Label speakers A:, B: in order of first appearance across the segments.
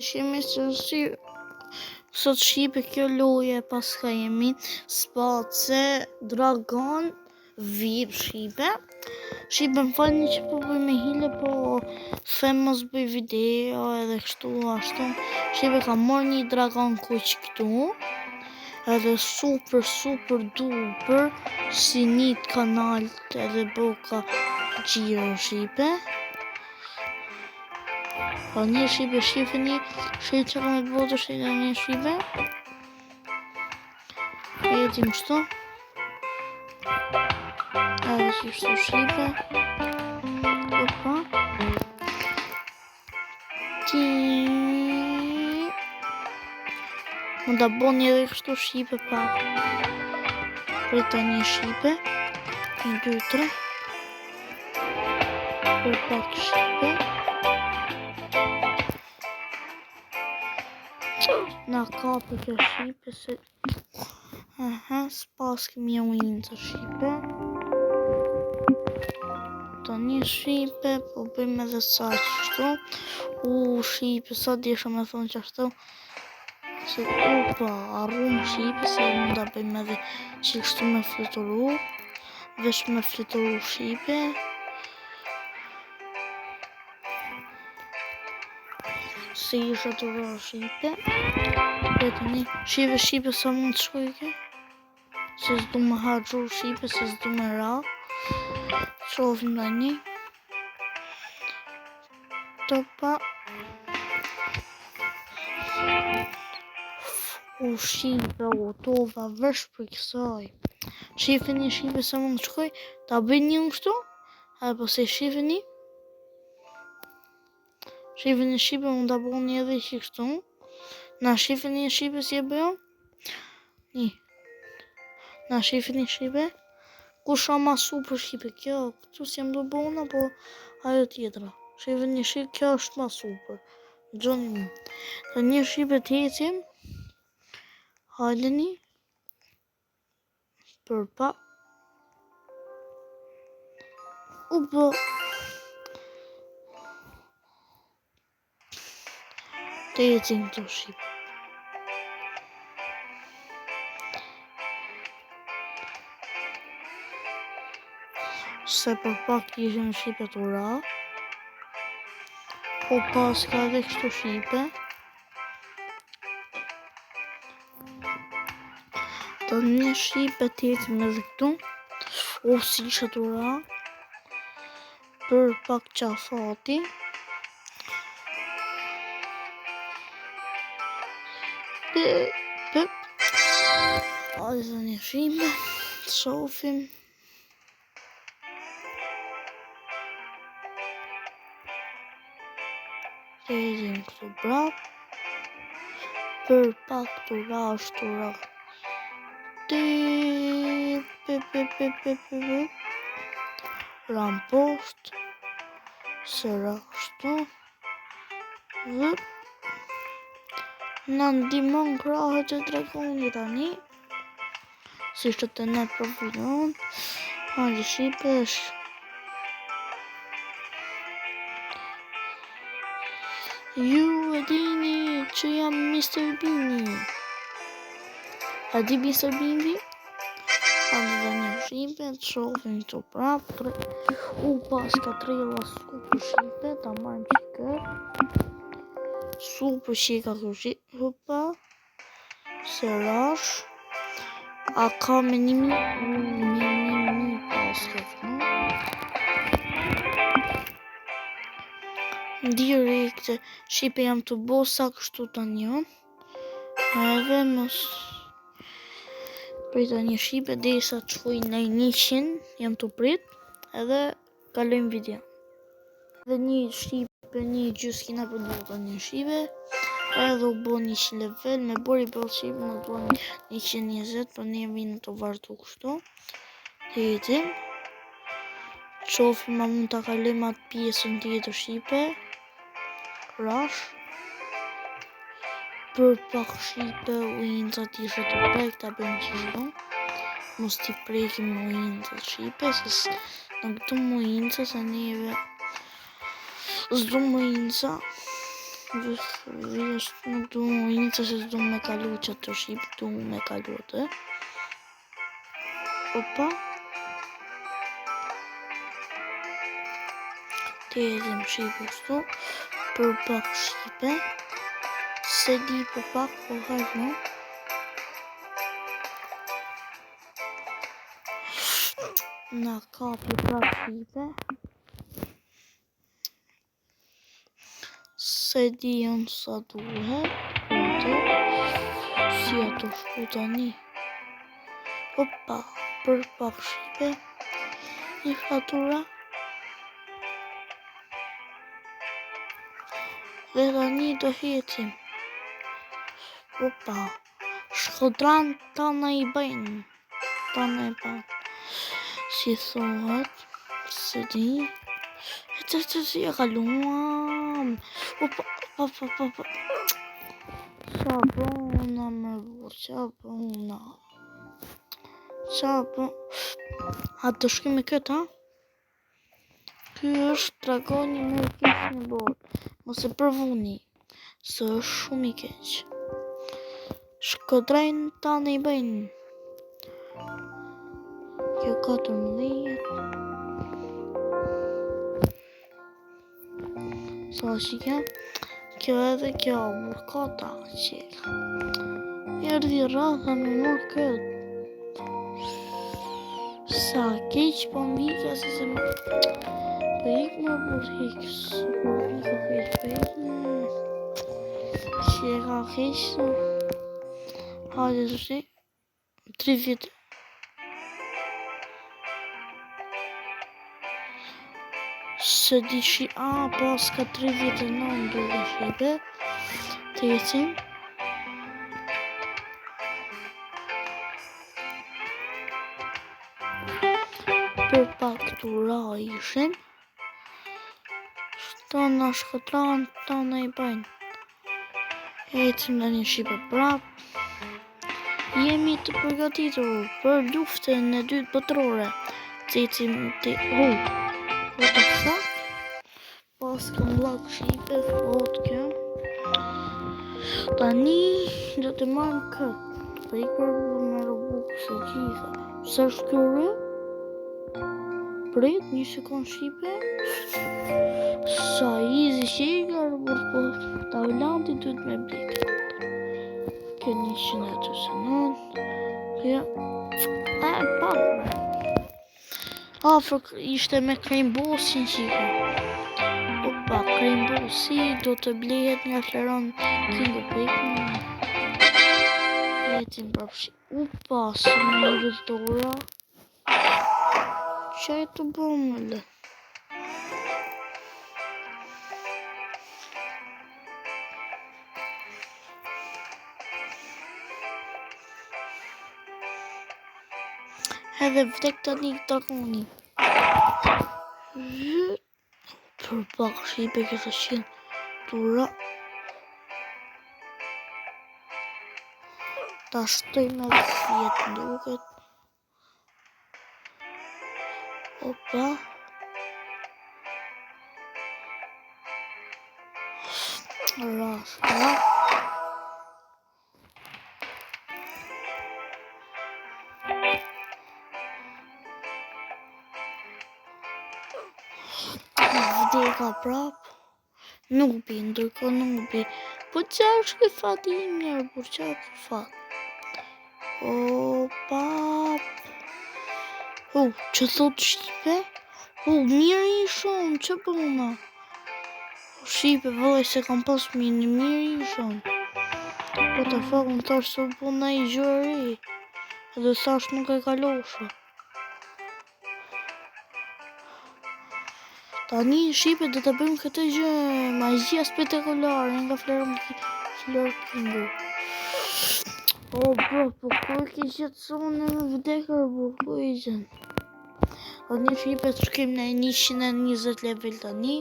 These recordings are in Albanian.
A: Shemi se si sot shqipe kjo loje paska jemi space dragon VIP shqipe shqipe më falni që po bëj me hile po them mos bëj video edhe kështu ashtu shqipe kam marrë një dragon kuq këtu edhe super super duper si një kanal edhe boka gjiro shqipe Po një shqipe shqipe një shqipe që kam e botë shqipe një shqipe E jetim kështu Edhe që kështu shqipe Opa Ti Mund ta boni edhe kështu shqipe pak Prita një shqipe Një, dy, tre Për pak shqipe. Na kapi kjo shqipe se... Aha, s'pas kemi ujnë shqipe. Tani shqipe, po bëjmë edhe sa qështu. U, shqipe, sa desha me thonë qashtu. Se u pa, arrum shqipe, se mund ta bëjmë edhe që kështu me fluturu. Veç me fluturu shqipe. Se isha të ra shqipe. Dhe tani, shqipe, shqipe, sa mund të shkoj ke? Se s'du me harxhu shqipe, se s'du me ra. Qofim tani. Topa. U shqipe, u tova, vesh për kësaj. Shifeni shqipe sa mund të shkoj. Ta bëj një unë kështu. Edhe po se shifeni. Shifeni shqipe mund ta bëni edhe që kështu. Na shifeni shqipe si e bëj unë. Një. Na shifeni shqipe. Kush a ma super shqipe kjo? Këtu si jam do bona, po ajo tjetra. Shifeni shqipe, kjo është ma super. Gjoni mu. Tani shqipe të ecim. Hajdeni. Për pa. U bë. Të ecim të shqipe. Se për pak ishim shqipe tu ra. Po paska edhe kështu shqipe. Tani shqipe të ecim edhe këtu. O, si isha tu ra. Për pak qafati. Pë, pë. Hajde tani shqipe. Të shofim. Të ecim këtu prap. Për pak tu ra është tu ra. Ti, pe, pe, pe, pe, pe, pe. Ram poshtë. Se ra kështu. Dhe na ndihmon krahët e dragonit tani. Si është të ne profilon. Hajde shqipe është. Ju e dini që jam Mr. Bini. A di Mr. Bini? Hajde tani shqipe, të shofim këtu prap. Tre... U paska trela super shqipe, ta marrim që kër. Super shqika këtu shqipe. Hopa. Se rash. A ka me një mi, një një mi paska këtu. Direkt, shqipe jam tu bo sa kështu tani unë. Edhe mos Prita një shqipe derisa të shkoj në 100, jam tu prit, edhe kalojmë video. Edhe një shqipe, një gjysë kina për duhet një shqipe, edhe u bo 100 level, me bori për shqipe në duan 120, për po ne vinë tu vazhdu kështu. Të jetim. Qofim a mund ta kalojmë atë pjesën tjetër shqipe. Rash. Për pak shqipe ujincat isha tu prek ta bëjmë qështu. Mos t'i prekim ujincat shqipe, se nuk du ujinca, se neve s'du ujinca. Nuk du, një se s'du me kalu që të shqip, du me kalu atë. Opa. Të jetim shqipe kështu, për pak shqipe. Se di për pak, po hajtë më. Na kapi prap shqipe. Se di unë sa duhet, të, si ato shku tani. Opa, për pak shqipe, një fatura. Dhe tani do heqim. Opa, shkodran ta në i bëjnë. Ta në i bëjnë. Si thuhet, se di. E të të si e kaluam. Opa, opa, opa, opa. Qa bona me burë, qa bona. Qa bona. A të shkim me këtë, ha? Ky është dragoni më i keq në botë. Mos e provoni, se është shumë i keq. Shkodrajnë tanë i bëjnë. Kjo 14. Sa është kjo? Kjo edhe kjo, burkota që Erdhi radha me marrë këtë. Sa keq po më vika se se më... Po ik më burr ik, se po vika keq, po ik më... Si e ka keq se... Hajde të shi... 30... Se di shi... A, pas ka 39 duke shqipe. Të jecim. Për pak të ra ishin. Shto në shkëtran, të në i bëjnë. Ecim në një shqipe prap. Jemi të përgatitur për luftën e dytë botërore. Cecim të... Hu! What the fuck? Pas kam lag shqipe, thot kjo. Tani do të marrë këtë. Po i kërë me Robux e gjitha. Pse është kjo re? Prit, një sekund shqipe. Sa easy që i ka rëbur, po Taulanti duhet me blit. Kjo 189. Kjo... E, pak, bre. Afër ishte me Krembosin që Opa, Krembosi do të blehet nga Fleron Kingu Pekman. Jetim prapshi. Upa, së më i dora. Që e të bëmë, le? Edhe vdek tani dragoni. Për pak shqipe këtë qenë dura. Ta shtojmë edhe dhjetë duket. Opa. Ras, ras. Vdeka prap. Nubi, ndërkohë nubi. Po qa është ky fati i mirë, por qa është ky fat? Opa. U, që thot shqipe? U, mirë i shumë, që puna? Shqipe, vëllai se kam pas mirë, mirë i shumë. What the fuck, më thash se u puna i gjë e re. Edhe thash nuk e kalosha. Tani shqipe do të bëjmë këtë gjë magjia spektakolare nga Flor Flor Kingu. O bro, po ku e ke gjetë zonë me vdekur, bro, ku e gjetë? Tani shqipe të shkim në 120 level tani.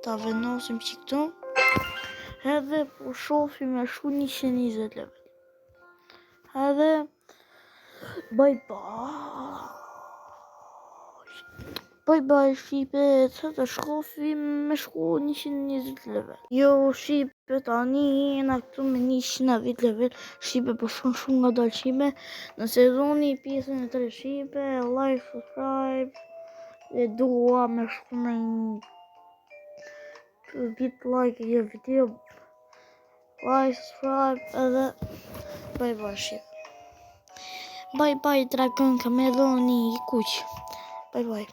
A: Ta vendosim që këtu. Edhe po shofim me shu 120 level. Edhe bye bye. Bye bye, shqipe, të të shkofim me shku 120 level. Jo, shqipe, tani jena këtu me 110 level. Shqipe, po shkon shumë nga dalë, shqipe. Nëse doni pjesën e tre, shqipe, like, subscribe. E dua me shku me një 10 like një video. Like, subscribe, edhe bye bye, shqipe. Bye bye, Dragon Kameloni i kuq. Bye bye.